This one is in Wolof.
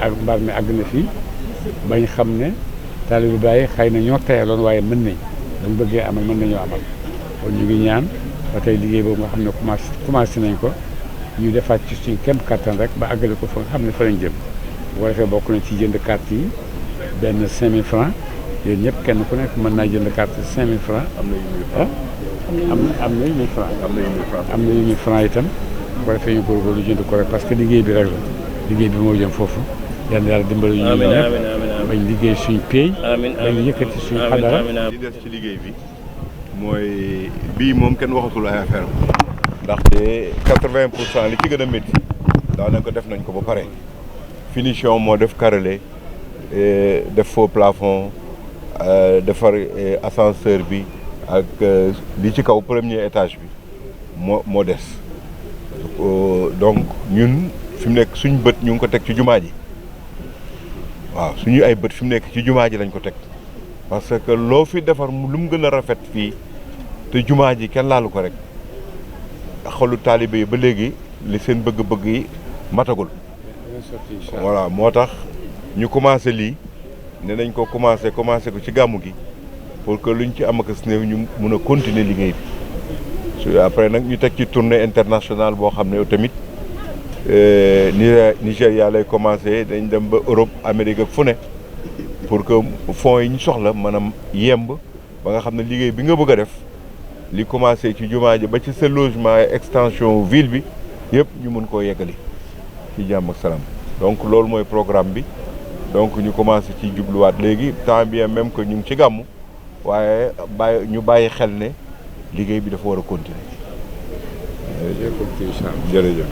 ak mbaar mi àgg na fii bañ xam ne taalibe Baay xëy na ñoo tayaloon waaye mën nañ dañ bëggee amal mën nañoo amal kon ñu ngi ñaan ba tey liggéey boobu nga xam ne commencé nañ ko ñu defaat ci suñu kéem kattan rek ba àggale ko fa nga xam ne fa lañ jëm bu ko defee bokk na ci jënd carte yi benn 5000 francs yéen ñëpp kenn ku nekk mën naa jënd carte 5000 francs am na 1000 francs am na 1000 francs itam bu ko defee ñu góorgóorlu jënd ko rek parce que liggéey bi rek la liggéey bi moo jëm foofu yal na yàlla dimbali ñu ñëpp bañ liggéey suñ pay bañ yëkkati suñ xadara li des ci liggéey bi mooy bii moom kenn waxatul ay affaire ndaxte 80% li ci gën a métti daanaka def nañ ko ba pare finition moo def carrelé def faux plafond defar ascenseur bi ak li ci kaw premier étage bi moo des donc ñun fi mu nekk suñ bët ñu ngi ko teg ci jumaa ji waaw suñu ay bët fi mu nekk ci jumaa ji lañ ko teg parce que loo fi defar lu mu gën a rafet fii te jumaa ji kenn laalu ko rek xolu taalibe yi ba léegi li seen bëgg-bëgg yi matagul voilà moo tax ñu commencé lii ne nañ ko commencé ko ci gàmmu gi pour que luñ ci am ak néew ñu mun a continuer liggéey bi su après nag ñu teg ci tournée internationale boo xam ne tamit Nigéria lay commencé dañ dem ba Europe Amérique ak fu ne pour que fonds yi ñu soxla maanaam yemb ba nga xam ne liggéey bi nga bëgg a def li commencé ci jumaa ji ba ci sa logement extension ville bi yëpp ñu mën koo yeggali ci jàmm ak salaam donc loolu mooy programme bi donc ñu commencé ci jubluwaat léegi tant bien même que ñu ngi ci gàmmu waaye ñu bàyyi xel ne liggéey bi dafa war a continuer. jërëjëf.